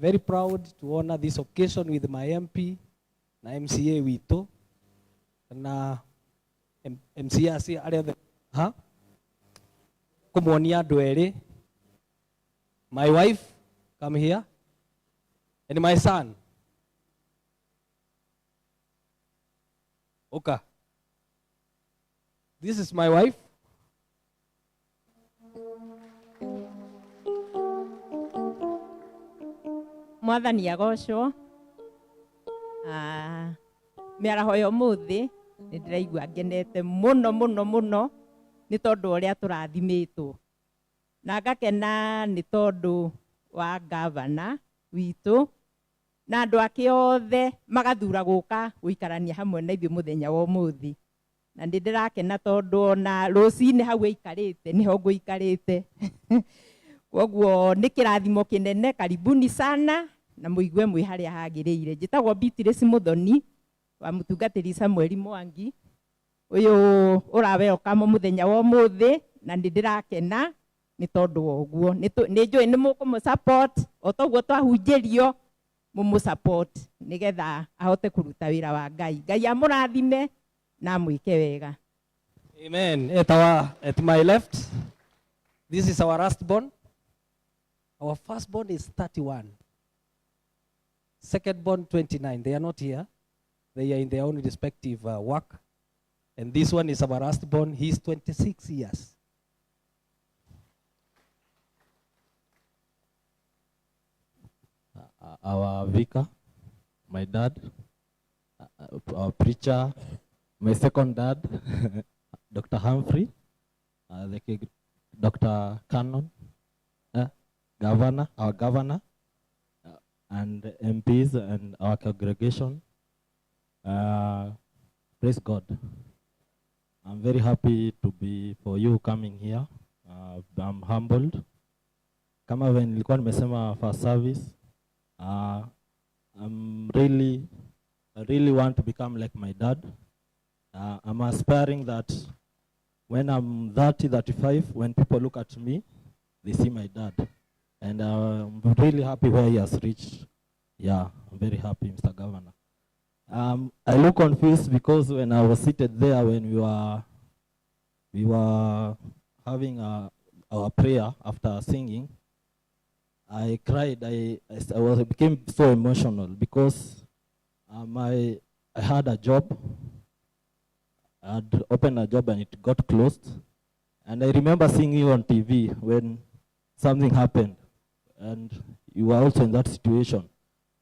Very proud to honor this occasion with my MP na MCA witũ na MCA acio arĩa othe ha kũmuonia andũ erĩ. My wife, come here, and my son. Oka. This is my wife. Mwathani agocwo. Ah, mĩaraho ya ũmũthĩ nĩ ndĩraigua ngenete mũno mũno mũno nĩ tondũ wa ũrĩa tũrathimĩtwo, na ngakena nĩ tondũ wa gavana witũ na andũ ake othe magathura gũka gũikarania hamwe na ithuĩ mũthenya wa ũmũthĩ. Na nĩ ndĩrakena tondũ ona rũcinĩ hau aikarĩte nĩho ngũikarĩte. Koguo nĩ kĩrathimo kĩnene, karibuni sana na mũigue mwĩ harĩa hagĩrĩire. Njĩtagwo Beatrice Muthoni wa mũtungatĩri Samuel Mwangi, ũyũ ũra welcome mũthenya wa ũmũthĩ, na nĩ ndĩrakena nĩ tondũ wa ũguo. Nĩ njũĩ nĩ mũkũmũ support o toguo twahunjĩrio, mũmũ support nĩgetha ahote kũruta wĩra wa Ngai. Ngai amũrathime na amwĩke wega. Amen. At my left, this is our last born. Our firstborn is 31. Second born, 29. They are not here. They are in their own respective work. And this one is our last born. He's 26 years. Our vicar, my dad, our preacher, my second dad, Dr. Humphrey, the Dr. Cannon, governor, our governor, and MPs and our congregation. Praise God. I'm very happy to be for you coming here. I'm humbled. Kama vile nilikuwa nimesema first service, I really want to become like my dad. I'm aspiring that when I'm 30, 35, when people look at me, they see my dad. And I'm really happy where he has reached. Yeah, I'm very happy, Mr. Governor. I look confused because when I was seated there, when we were having our prayer after singing, I cried. I became so emotional because I had a job. I had opened a job and it got closed. And I remember seeing you on TV when something happened, and you were also in that situation.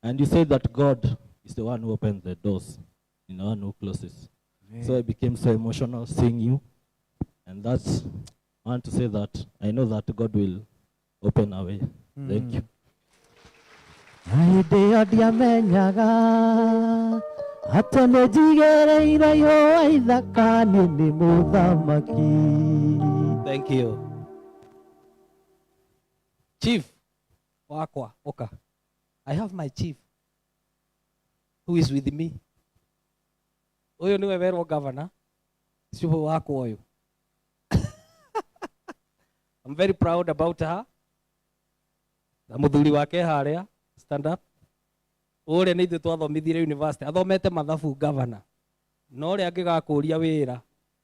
And you said that God is the one who opens the doors, the one who closes. Amen. So I became so emotional seeing you. And I want to say that I know that God will open our way. Thank you. Hĩndĩ ĩyo ndiamenyaga atĩ nĩ njigĩrĩire yũa ithaka niĩ nĩ mũthamaki. Thank you. Chief wakwa, oka. I have my chief who is with me. Ũyũ nĩwe werwo governor, chief wakwa ũyũ. I'm very proud about her. Na mũthuri wake harĩa, stand up. Ũrĩa nĩ ithuĩ twathomithirie university, athomete mathabu governor. No ũrĩa angĩgakũria wĩra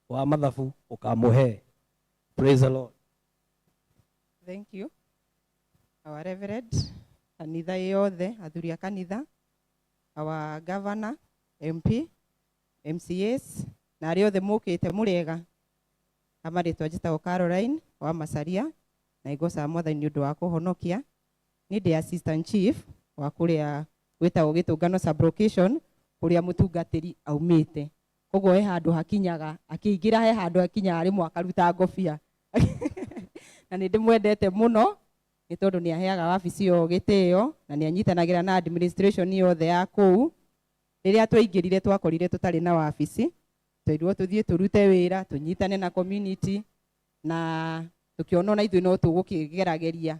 wa mathabu ũkamũhe. Praise the Lord. Thank you. Our Reverend, kanitha yothe, athuri a kanitha, our governor, MP, MCAs, na arĩa othe mũkĩte mũrĩega. Kama rĩtwa njĩtagwo Caroline wa Macaria, na igocaga Mwathani nĩ ũndũ wa kũhonokia. Niĩ ndĩ assistant chief wa kũrĩa gwĩtagwo Gĩtũngano sub-location, kũrĩa mũtungatĩri aumĩte. Koguo he handũ hakinyaga, akĩingĩra he handũ hakinyaga rĩmwe akaruta ngobia. Na nĩ ndĩmwendete mũno, nĩ tondũ nĩ aheaga wabici ĩyo gĩtĩo, na nĩ anyitanagĩra na administration yothe ya kũu. Rĩrĩa twaingĩrire twakorire tũtarĩ na wabici, twerirwo tũthiĩ tũrute wĩra, tũnyitane na community, na tũkĩona ona ithuĩ no tũgũkĩgerageria.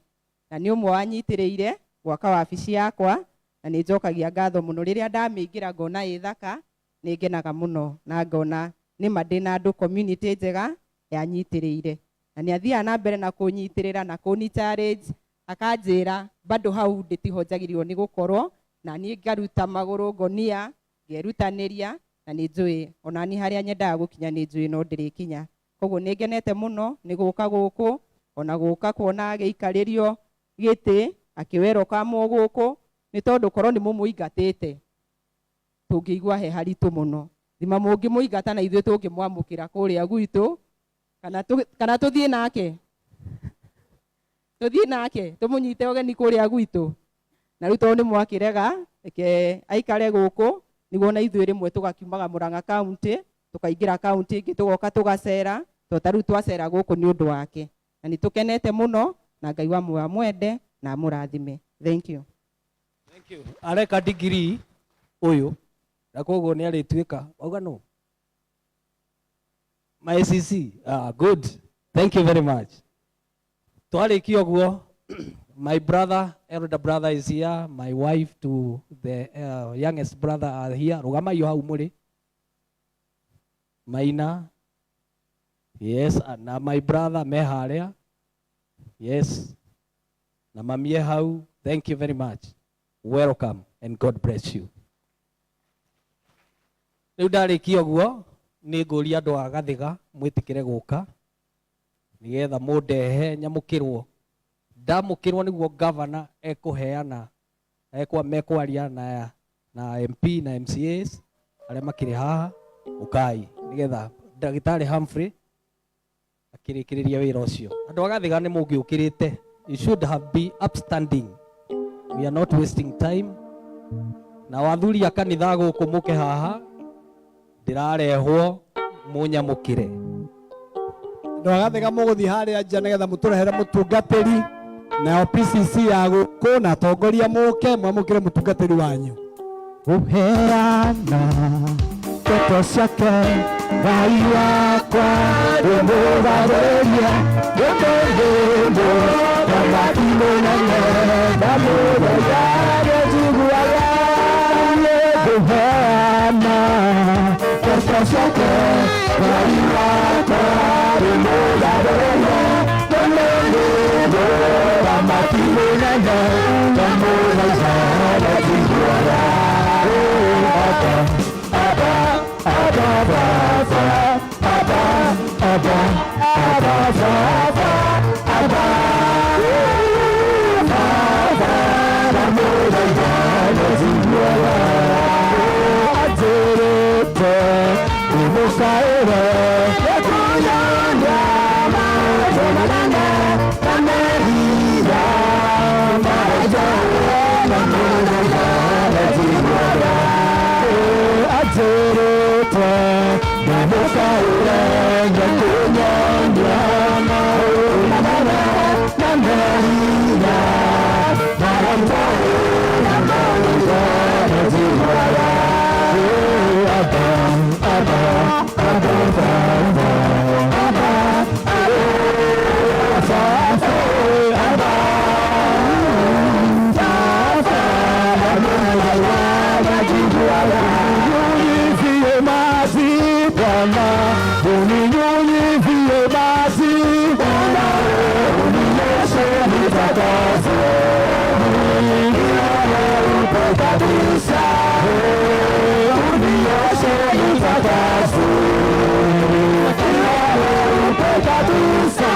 Na nĩ ũmwe wanyitĩrĩire gwaka wabici yakwa, na nĩ njokagia ngatho mũno. Rĩrĩa ndamĩingĩra ngona ĩ thaka, nĩ ngenaga mũno, na ngona nĩ ma ndĩ na andũ community njega yanyitĩrĩire. Na nĩ athiaga na mbere na kũnyitĩrĩra na kũni challenge. Akanjĩra bado hau ndĩ tiho njagĩrĩirwo nĩ gũkorwo, na niĩ ngaruta magũrũ ngonia ngerutanĩria, na nĩ njũĩ ona niĩ harĩa nyendaga gũkinya nĩ njũĩ no ndĩrĩkinya. Koguo nĩ ngenete mũno nĩ gũka gũkũ, ona gũka kuona agĩikarĩrio gĩtĩ akĩwerũkamwo gũkũ, nĩ tondũ korwo nĩ mũmũingatĩte tũngĩigua he haritũ mũno. Thima mũngĩmũingata na ithuĩ tũngĩmwamũkĩra kũrĩa gwitũ, kana tũthiĩ nake, tũthiĩ nake tũmũnyite ũgeni kũrĩa gwitũ. Na rĩu tondũ nĩ mwakĩrega, reke aikare gũkũ nĩguo na ithuĩ rĩmwe tũgakiumaga Murang'a County tũkaingĩra county ĩngĩ tũgoka tũgacera, to ta rĩu twacera gũkũ nĩ ũndũ wake. Na nĩ tũkenete mũno, na Ngai wa muoyo amwende na amũrathime. Thank you. Thank you. Areka degree ũyũ na koguo nĩ arĩtuĩka wauga no my ACC. Ah, good. Thank you very much. Twarĩkia ũguo, my brother, elder brother is here, my wife to the youngest brother are here. Rũgamai o hau mũrĩ. Maina. Yes, na my brother me harĩa. Yes. Na mamie hau. Thank you very much. Welcome and God bless you. Rĩu ndarĩkia ũguo nĩ ngũria andũ a Gathiga mwĩtĩkĩre gũka nĩgetha mũndehe nyamũkĩrwo. Ndamũkĩrwo nĩguo governor ekũheana ekwa mekwaria na MP na MCAs arĩa makĩrĩ haha. Ũkai nĩgetha ndagĩtarĩ Humphrey akĩrĩkĩrĩria wĩra ũcio. Andũ a Gathiga nĩ mũngĩũkĩrĩte. You should have been upstanding. We are not wasting time. Na wathuri a kanitha gũkũ mũke haha, ndĩrarehwo mũnyamũkĩre. Andũ a Gathiga mũgũthiĩ harĩa nja nĩgetha mũtũrehere mũtungatĩri, nayo PCC ya gũkũ na atongoria mũke mwamũkĩre mũtungatĩri wanyu. Ũheana ndeto ciake Ngai wakwa ndĩmũgathĩrĩria, ndĩmũndĩmũ thamaki mũnene ndamũthaitha njiguaga. Ngũheana ndeto ciake Ngai wakwa ndĩmũgathĩrĩria, ndĩmũndĩmũ thamaki mũnene ndamũthaitha njiguaga. Abba, Abba, Abba, Abba, Abba, Abba, Abba, Abba, Abba, ndamũthaitha njiguaga. Anjĩrĩte ndĩmũkaĩre, nĩkũnyonia maũndũ manene na mehia marĩa ndamũthaitha njiguaga. Anjĩrĩte ndĩmũkaĩre, nĩkũnyonia maũndũ manene na mehia marĩa ndamũthaitha njiguaga. Abba, Abba, Abba, Abba, Abba, Abba, Abba, Uninyunyizie maji Bwana, uninyunyizie maji Bwana, unioshe nitakase, niwe mweupe kabisa, unioshe nitakase, niwe mweupe kabisa.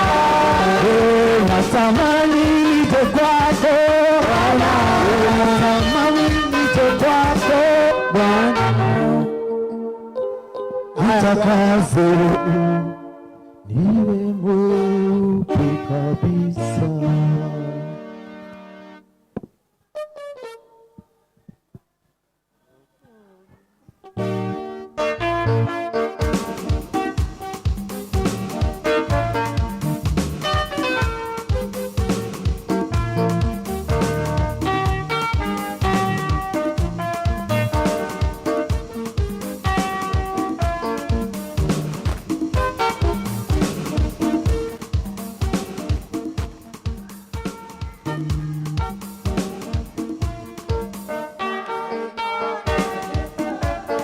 Natamani nije kwako Bwana, natamani nije kwako Bwana, nitakase niwe mweupe kabisa.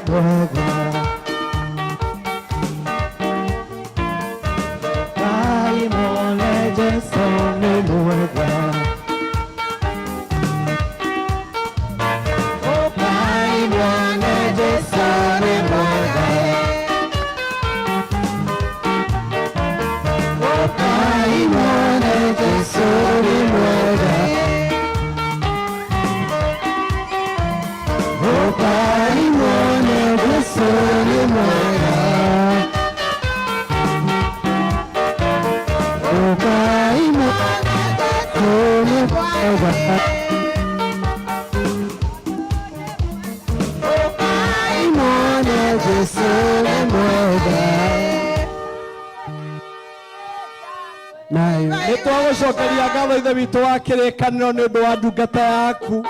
Mwega Ngai mone Jesu nĩ mwega. Tũgũcokeria ngatho Ithe witũ wa kĩrĩkanĩro nĩ ũndũ wa ndungata yaku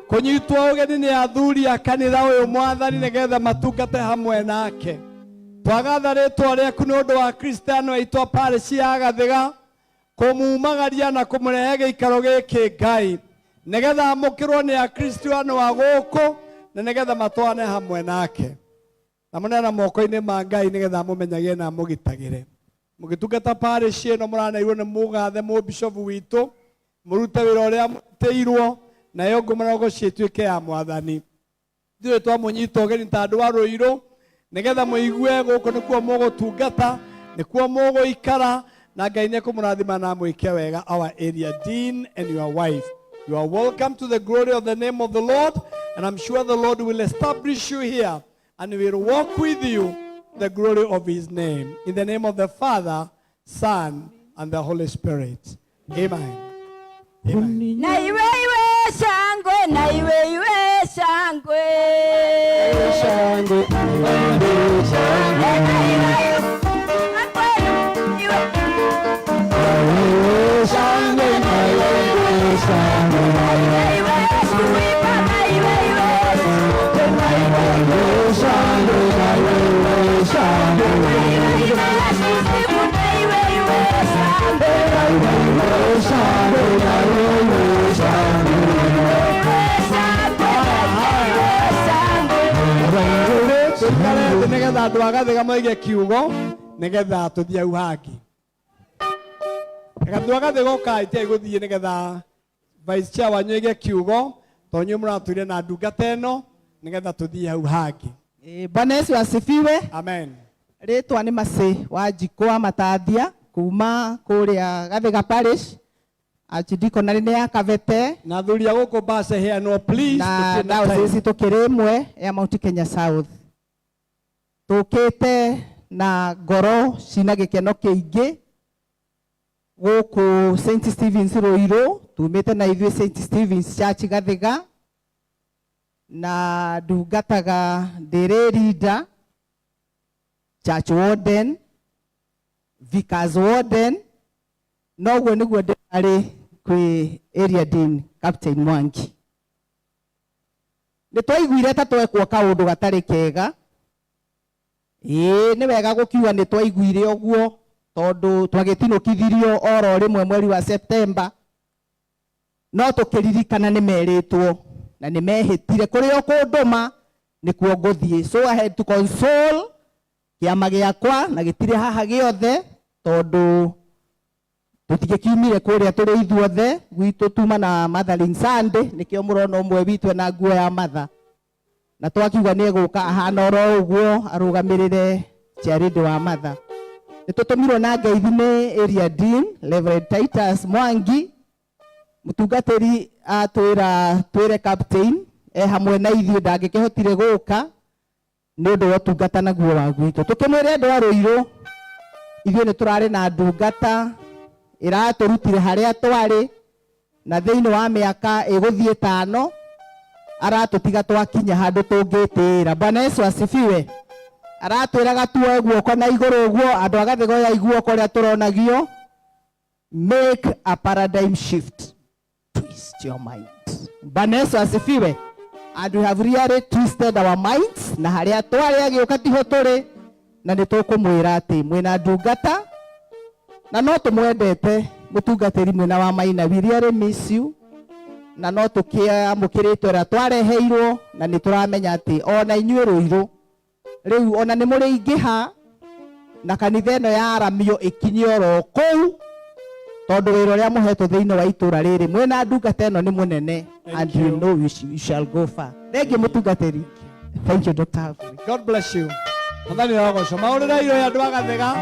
kũnyitwo ũgeni nĩ athuri a kanitha ũyũ, Mwathani, nĩgetha matungate hamwe nake. Twagatha rĩtwa rĩaku nĩ ũndũ wa Kristiano aitũ a parish ya Gathiga kũmumagaria na kũmũrehe gĩikaro gĩkĩ, Ngai, nĩgetha amũkĩrwo nĩ Akristiano a gũkũ na nĩgetha matwane hamwe nake na mũneana moko-inĩ ma Ngai nĩgetha amũmenyagie na amũgitagĩre mũgĩtungata parish ĩno. Mũraneirwo nĩ mũgathe mũbishobu witũ mũrute wĩra ũrĩa mũtĩirwo, nayo ngũmũrogo ciĩtuĩke ya Mwathani. Ithuĩ twamũnyita ũgeni ta andũ a Rũirũ nĩgetha mũigue gũkũ nĩkuo mũgũtungata, nĩkuo mũgũikara, na Ngai nĩ ekũmũrathima na amwĩke wega. Our area dean and your wife, you are welcome to the glory of the name of the Lord, and I'm sure the Lord will establish you here and will walk with you the glory of his name. In the name of the Father, Son, and the Holy Spirit. Amen. Amen. Na iwe iwe shangwe, na iwe iwe shangwe. Shangwe, shangwe. Na iwe iwe shangwe, shangwe. Iwe kuiba na iwe iwe. Shangwe, shangwe. Iwe iwe kusifu na iwe iwe shangwe. Shangwe, shangwe. Shangwe na iwe shangwe. Tũikare thĩ nĩgetha andũ a Gathiga moige kiugo nĩgetha tũthiĩ hau hangĩ. Andũ a Gathiga ũkai tigai gũthiĩ nĩgetha vice chair wanyu oige kiugo tondũ inyuĩ mũratũire na ndungata ĩno nĩgetha tũthiĩ hau hangĩ. Bwana Yesu asifiwe. Amen. Rĩtwa nĩ Macĩ wa Njikũ wa Matathia kuma kũrĩa Gathiga Parish, archdeaconry nĩ ya Kabete. Na athuri a gũkũ basi heanwo, please. Na tũtirĩ na time. Diocese tũkĩrĩ ĩmwe ya Mount Kenya South. Tũkĩte na ngoro cina gĩkeno kĩingĩ gũkũ St Stevens Ruiru, tumĩte na ithuĩ St Stevens Church Gathiga, na ndungataga ndĩrĩ leader, church warden, vicars warden, noguo nĩguo ndĩrarĩ kwĩ area dean Captain Mwangi. Nĩ twaiguire ta twekwo kaũndũ gatarĩ kega. Ĩĩ, nĩ wega gũkiuga nĩ twaiguire ũguo tondũ twagĩtinũkithirio oro rĩmwe mweri wa September, no tũkĩririkana nĩ merĩtwo na nĩ mehĩtire kũrĩa ũkũndũma nĩkuo ngũthiĩ. So I had to console kĩama gĩakwa na gĩtirĩ haha gĩothe tondũ tũtingĩkiumire kũrĩa tũrĩ ithuothe. Gwitũ tuma na Mothering Sunday, nĩkĩo mũrona ũmwe witũ ena nguo ya mother, na twakiuga nĩ egũka ahana oro ũguo arũgamĩrĩre chairlady wa mother. Nĩ tũtũmirwo na ngeithi nĩ area dean Reverend Titus Mwangi. Mũtungatĩri atwĩra twĩre captain e hamwe na ithuĩ, ndangĩkĩhotire gũka nĩ ũndũ wa ũtungata naguo wa gwitũ. Tũkĩmwĩre andũ a Rũirũ ithuĩ nĩ tũrarĩ na ndungata ĩratũrutire harĩa twarĩ, na thĩinĩ wa mĩaka ĩgũthiĩ 5 aratũtiga twakinya handũ tũngĩtĩĩra. Bwana Yesu asifiwe. Aratwĩraga tuoe guoko na igũrũ ũguo, andũ a Gathiga oya guoko ũrĩa tũronagio. Make a paradigm shift, twist your mind. Bwana Yesu asifiwe. And we have really twisted our minds, na harĩa twarĩ agĩũka tiho tũrĩ, na nĩ tũkũmwĩra atĩ mwĩna ndungata na no tũmwendete mũtungatĩri mwena wa Maina. We really miss you, na no tũkĩamũkĩrĩte ũrĩa twareheirwo, na nĩ tũramenya atĩ ona inyuĩ Rũirũ rĩu ona nĩ mũrĩingĩha na kanitha ĩno ya aramio ĩkinye oro kũu, tondũ wĩra ũrĩa mũhetwo thĩinĩ wa itũra rĩrĩ mwĩna ndungata ĩno nĩ mũnene. Thank And you you. know you shall go far. Thank you, mũtungatĩri. Thank you, Dr. Humphrey. God bless you. Mwathani arogocwo. Maũrĩre irio andũ a Gathiga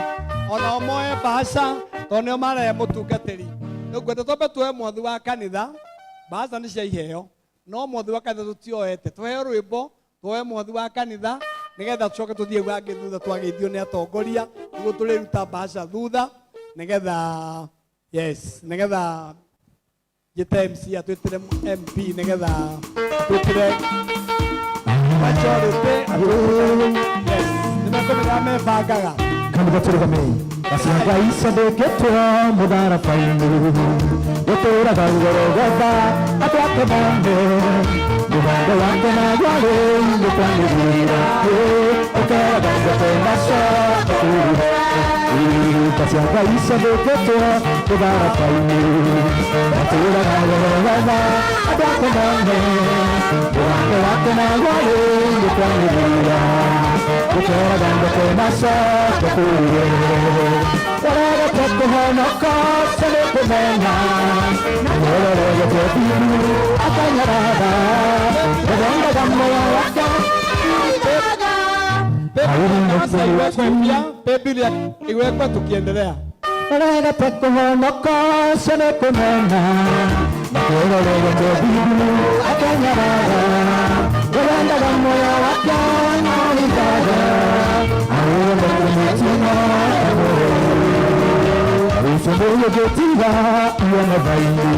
ona moe mbaca tondũ nĩo marehe mũtungatĩri. Rĩu ngwenda twambe tuoe mwathi wa kanitha. Mbaca nĩ cia iheo, no mwathi wa kanitha tũtioete. Tũheo rwĩmbo tuoe mwathi wa kanitha nĩgetha tũcoke tũthiĩ hau thutha twageithio nĩ atongoria nĩguo tũrĩruta mbaca thutha nĩgetha, yes, nĩgetha njĩte MC atwĩtĩre MP nĩgetha twĩtĩre majority atwĩtĩre, yes, nĩmekũmenya mebangaga. Kanitha tũrũgamei. Tha Ngai ciandĩkĩtwo mũtharaba-inĩ gũtũraga Golgotha andũ ake mone mũgambo wake naguo rĩu nĩ kwanĩrĩra ũkeraga njate macoke kũrĩ Tha cia Ngai ciandĩkĩtwo mũtharaba-inĩ matũraga Golgotha andũ ake mone mũgambo wake naguo rĩu nĩ kwanĩrĩra ũkeraga njate macoke kũrĩ Waragate kũhonoka ũcio kũmenya Ũrorete biũ akanyarara Ũrendaga muoyo wake Sasa iwekwe pia, Biblia iwekwe tukiendelea. Ũregete kũhonoka ũcio nĩ kũmenya Ũrorete biũ akanyarara Ũrendaga muoyo wake ahithaga Aũrorete mũtino Usumbuye ione vaini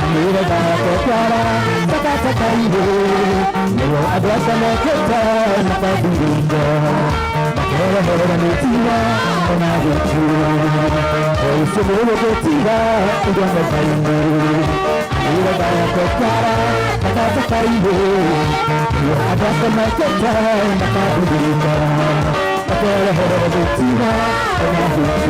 Amire dake kwara takatakaire Nĩo andũ ake mekĩte makathiringo Makereherera mĩtino ona gĩkuũ Usumbuye ione vaini Amire dake kwara takatakaire Nĩo andũ ake mekĩte makathiringo Makereherera mĩtino ona gĩkuũ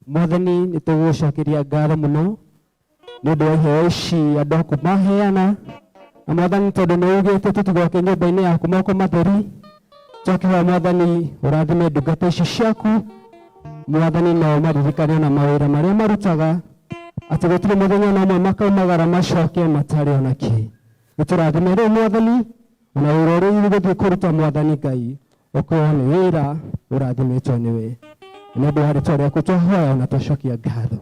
Mwathani nĩ tũgũcokeria ngatho mũno nĩ ũndũ wa iheo ici andũ aku maheana na Mwathani tondũ nĩ ugĩte tũtigoke nyũmba-inĩ yaku moko matheri twakĩhoya Mwathani ũrathime ndungata ici ciaku Mwathani no maririkane na mawĩra marĩa marutaga atĩ gũtirĩ mũthenya ona ũmwe makaumagara macoke matarĩ ona kĩ nĩ tũrathime rĩu Mwathani ona wĩra ũrĩa ũgũthiĩ kũruta Mwathani Ngai ũkorwo nĩ wĩra ũrathimĩtwo nĩwe nĩ ũndũ wa rĩtwa rĩaku twahoya na twacokia ngatho.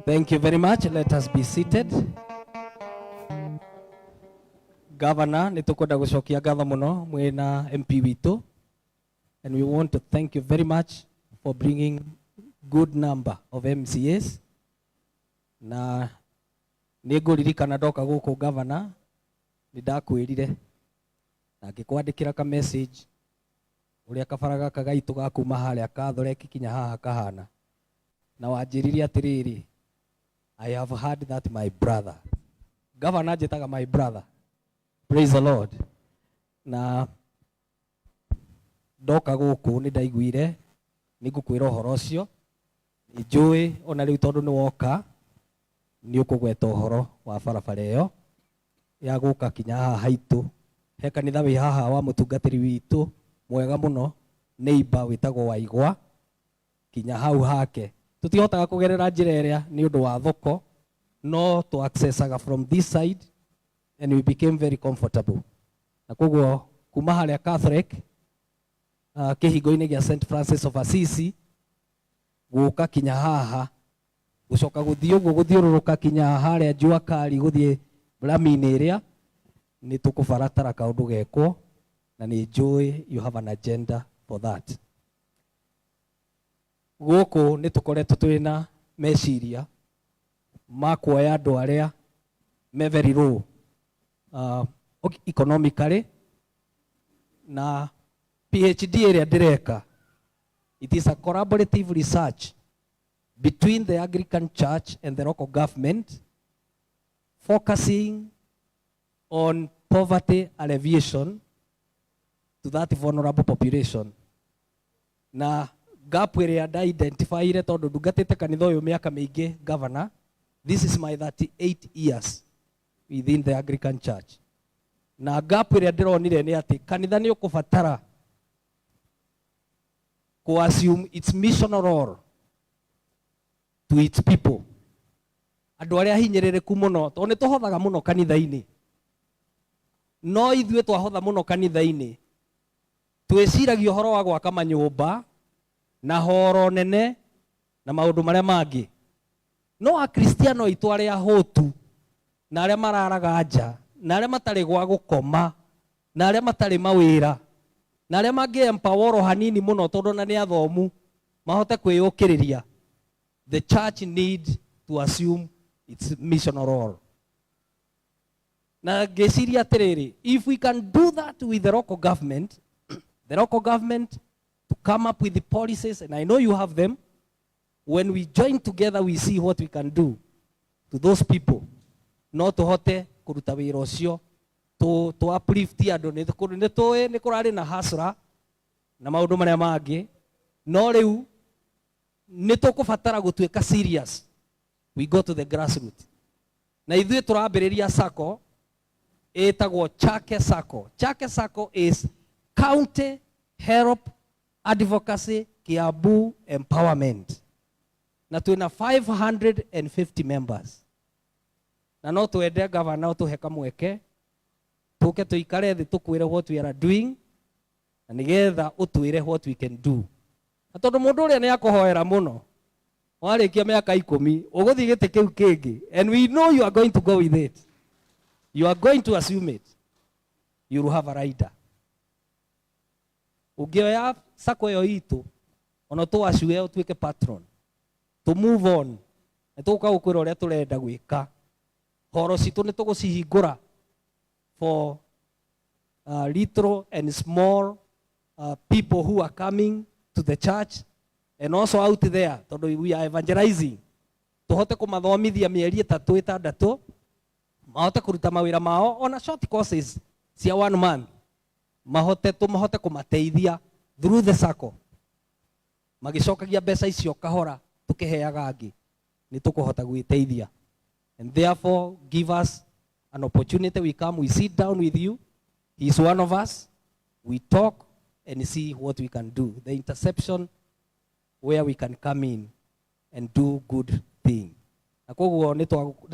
Thank you very much. Let us be seated. Governor, nĩ tũkwenda gũcokia ngatho mũno mwĩna MP witũ, and we want to thank you very much for bringing good number of MCAs. Na nĩ ngũririkana ndoka gũkũ Governor, nĩ ndakwĩrire na ngĩkwandĩkĩra ka message ũrĩa kabara gaka gaitũ ga kuma harĩa Kathoreki kinya haha kahana, na wanjĩrire atĩrĩrĩ, I have heard that my brother. Governor njĩtaga my brother. Praise the Lord. Na ndoka gũkũ nĩ ndaiguire nĩ ngũkwĩra ũhoro ũcio nĩ njũĩ ona rĩu tondũ nĩ woka Nĩ ũkũgweta ũhoro wa barabara ĩyo ya gũka kinya haha haitũ. He kanitha wĩ haha wa mũtungatĩri witũ mwega mũno, neighbor wĩtagwo Waigwa, kinya hau hake. Tũtihotaga kũgerera njĩra ĩrĩa nĩ ũndũ wa thoko, no tũ accessaga from this side and we became very comfortable. Na koguo kuma harĩa Catholic, kĩhingo-inĩ gĩa St Francis of Assisi, gũka kinya haha, gũcoka gũthiĩ ũguo gũthiũrũrũka kinya harĩa Jua Kali, gũthiĩ rami-inĩ ĩrĩa, nĩ tũkũbaratara kaũndũ gekwo, na nĩ njũĩ you have an agenda for that. Gũkũ nĩ tũkoretwo twĩna meciria ma kuoya andũ arĩa me very low economically, na PhD ĩrĩa ndĩreka, it is a collaborative research between the Anglican Church and the local government, focusing on poverty alleviation to that vulnerable population. Na gap ĩrĩa nda-identifyire, tondũ ndungatĩte kanitha ũyũ mĩaka mĩingĩ, governor, this is my 38 years within the Anglican Church, na gap ĩrĩa ndĩronire nĩ atĩ kanitha nĩ ũkũbatara ku assume its missional role to its people, andũ arĩa hinyĩrĩrĩku mũno, tondũ nĩ tũhothaga mũno kanitha-inĩ. No ithuĩ twahotha mũno kanitha-inĩ, twĩciragia ũhoro wa gwaka manyũmba na horo nene na maũndũ marĩa mangĩ, no Akristiano aitũ arĩa ahũtu na arĩa mararaga nja na arĩa matarĩ gwa gũkoma na arĩa matarĩ mawĩra na arĩa mangĩ empower hanini mũno, tondũ na nĩ athomu, mahote kwĩyũkĩrĩria, the church need to assume its missional role. Na ngĩciria atĩrĩrĩ, if we can do that with the local government, the local government to come up with the policies, and I know you have them, when we join together, we see what we can do to those people, no tũhote kũruta wĩra ũcio, tũ uplift andũ. Nĩ tũĩ nĩ kũrarĩ na hasra na maũndũ marĩa mangĩ, no rĩu nĩ tũkũbatara gũtuĩka serious. We go to the grassroots, na ithuĩ tũrambĩrĩria sacco ĩtagwo Chake Sacco. Chake Sacco is County Help Advocacy Kiambu Empowerment, na twĩna 550 members, na no twende gavana ũtũhe kamweke tũke tũikare thĩ, tũkwĩre what we are doing, na nĩgetha ũtwĩre what we can do. Na tondũ mũndũ ũrĩa nĩ akũhoera mũno, warĩkia mĩaka 10 ũgũthiĩ gĩtĩ kĩu kĩngĩ, and we know you are going to go with it, you are going to assume it, you will have a rider. Ũngĩoya sacco ĩyo itũ, ona tũwacue ũtuĩke patron, to move on, nĩ tũgũka gũkwĩra ũrĩa tũrenda gwĩka. Horo citũ nĩ tũgũcihingũra for little and small people who are coming to the church and also out there, tondũ we are evangelizing, tũhote kũmathomithia mĩeri 3, 6, mahote kũruta mawĩra mao, ona short courses cia one month, mahote tũmahote kũmateithia through the sacco, magĩcokagia mbeca icio kahora tũkĩheaga angĩ, nĩ tũkũhota gwĩteithia. And therefore give us an opportunity. We come, we sit down with you, he is one of us, we talk and see what we can do, the interception where we can come in and do good thing. Na koguo nĩ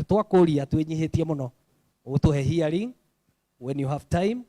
twakũria twĩnyihĩtie mũno ũtũhe hearing when you have time.